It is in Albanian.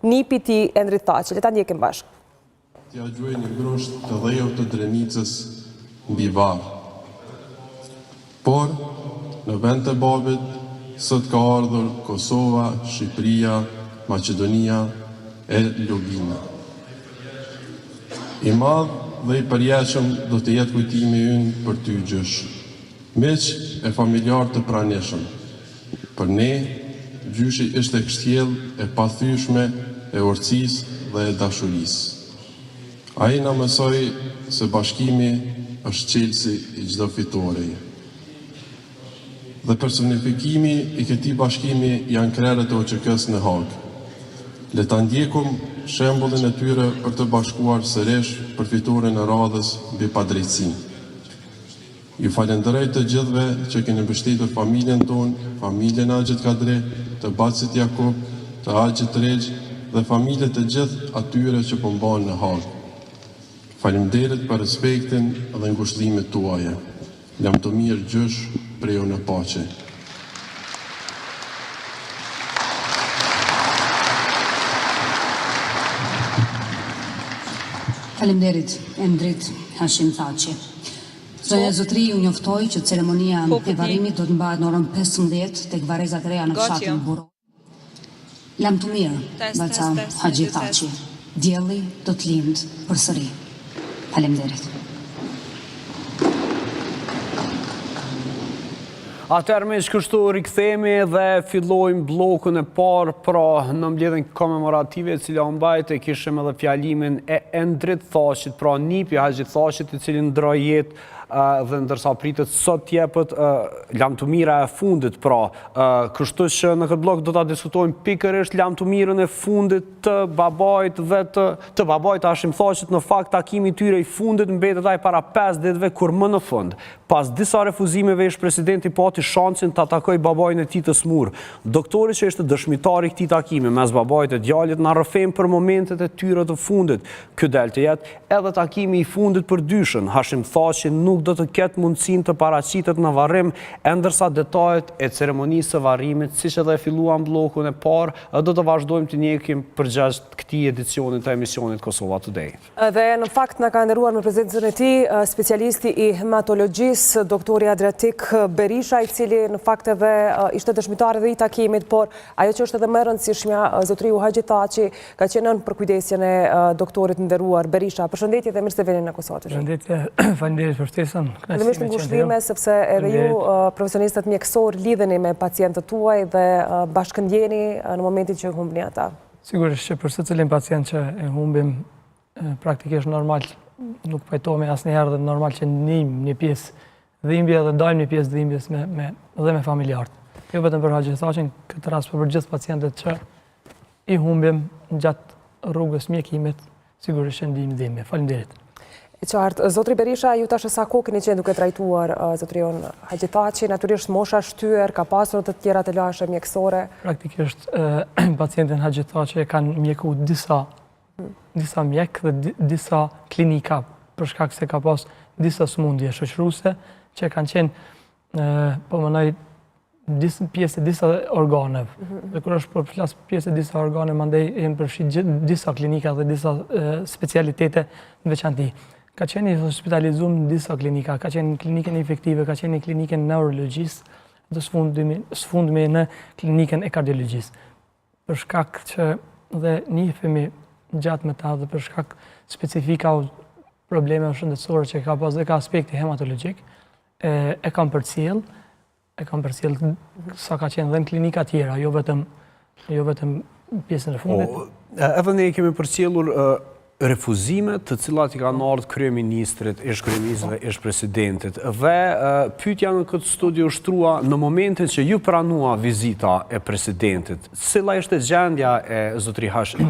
Nipi i tij Endrit Thaçi. Le ta ndjekim bashkë. T'ia gjuaj një grusht të dheut të Drenicës mbi varr. Por, në vend të babit, sot ka ardhur Kosova, Shqipëria, Maqedonia e Lugina. I madh dhe i përjetshëm do të jetë kujtimi ynë për ty gjysh. Miq e familjarë të pranishëm. Për ne, gjyshi ishte kështjellë e pathyeshme e urtësisë dhe e dashurisë. Ai na mësoi se bashkimi është çelësi i çdo fitoreje. Dhe personifikimi i këtij bashkimi janë krerët e UÇK-së në Hagë. Le ta ndjekum shembullin e tyre për të bashkuar sërish për fitoren e radhës mbi padrejtësinë. Ju falënderoj të gjithëve që keni mbështetur familjen tonë, familjen e Axhit Kadri, të Bacit Jakup, të Axhit Rexhë dhe familjet e gjithë atyre që po mbahen në Hagë. Faleminderit për respektin dhe ngushëllimet tuaja. Lamtumirë gjysh, prehu në paqe. Faleminderit Endrit Hashim Thaçi. Zonja e zotërinj ju njoftoj që ceremonia e varrimit do të mbahet në orën 15 tek varrezat e reja në fshatin Burrë. Lamtumirë, baca Haxhi Thaçi. Dielli do të lindë përsëri. Faleminderit. Atëherë miq kështu rikthehemi dhe fillojmë bllokun e parë, pra në mbledhjen komemorative e cila u mbajt e kishim edhe fjalimin e Endrit Thaçit, pra nipi i Haxhi Thaçit i cili ndërroi jetë dhe ndërsa pritet sot të jepet lamtumira e fundit, pra kështu që në këtë bllok do ta diskutojmë pikërisht lamtumirën e fundit të babait dhe të të babait të Hashim Thaçit, në fakt takimi i tyre i fundit mbetet ai para 5 ditëve kur më në fund Pas disa refuzimeve ish-presidenti pati shansin ta takojë babain e tij të sëmurë. Doktori që ishte dëshmitar i këtij takimi mes babait e djalit na rrëfen për momentet e tyre të fundit. Ky del të jetë edhe takimi i fundit për dyshen. Hashim Thaçi nuk do të ketë mundësinë të paraqitet në varrim, e ndërsa detajet e ceremonisë së varrimit, siç edhe e filluam bllokun e parë, do të vazhdojmë t'i ndjekim përgjatë këtij edicioni të emisionit Kosova Today. Dhe në fakt na ka nderuar me prezencën e tij specialisti i hematologjisë, doktori Adriatik Berisha, i cili në fakt edhe ishte dëshmitar edhe i takimit, por ajo që është edhe më e rëndësishmja, zotëriu Haxhi Thaçi ka qenë nën përkujdesjen e doktorit nderuar Berisha. Përshëndetje dhe mirë se vini në Kosova Today. Përshëndetje, faleminderit për ftesën. Fillimisht ngushëllime sepse edhe ju profesionistët mjekësorë lidheni me pacientët tuaj dhe bashkëndjeni në momentin që humbni ata. Sigurisht që për secilin pacient që e humbim, praktikisht normal nuk pajtohemi asnjëherë dhe normal që ndijmë një pjesë dhimbje dhe ndajmë një pjesë dhimbjes me, me, dhe me familjarët. Jo vetëm për Haxhi Thaçin, këtë rast por për gjithë pacientët që i humbim gjatë rrugës mjekimit, Sigurisht që ndijmë dhimbje. Faleminderit. E qartë. Zotri Berisha, ju tash e sa kohë keni qenë duke trajtuar zotëriun Haxhi Thaçi, natyrisht mosha shtyrë, ka pasur të tjera telashe mjekësore? Praktikisht, pacientin Haxhi Thaçi e kanë mjeku disa, disa mjekë dhe disa klinika, për shkak se ka pas disa sëmundje shoqëruese, që kanë qenë, po mendoj, disa pjesë e disa organeve. Mhm. Dhe kur është po flas pjesë e disa organeve, mandej janë përfshi disa klinika dhe disa specialitete në veçanti. Ka qenë i hospitalizum në disa klinika, ka qenë në klinikën infektive, ka qenë në klinikën e neurologjisë, dhe së fundmi në klinikën e kardiologjisë. Për shkak që dhe njihemi gjatë me ta dhe për shkak specifika problemeve shëndetësore që ka pas dhe ka aspekti hematologjik, e, e kam përcjell, e kam përcjell sa ka qenë dhe në klinika tjera, jo vetëm, jo vetëm pjesën e fundit. Po, edhe ne i kemi përcjellur refuzimet të cilat i kanë ardhur kryeministrit, ish kryeministrit dhe ish presidentit. Dhe pyetja në këtë studio u shtrua në momentin që iu pranua vizita e presidentit. Cila ishte gjendja e zotri Hash?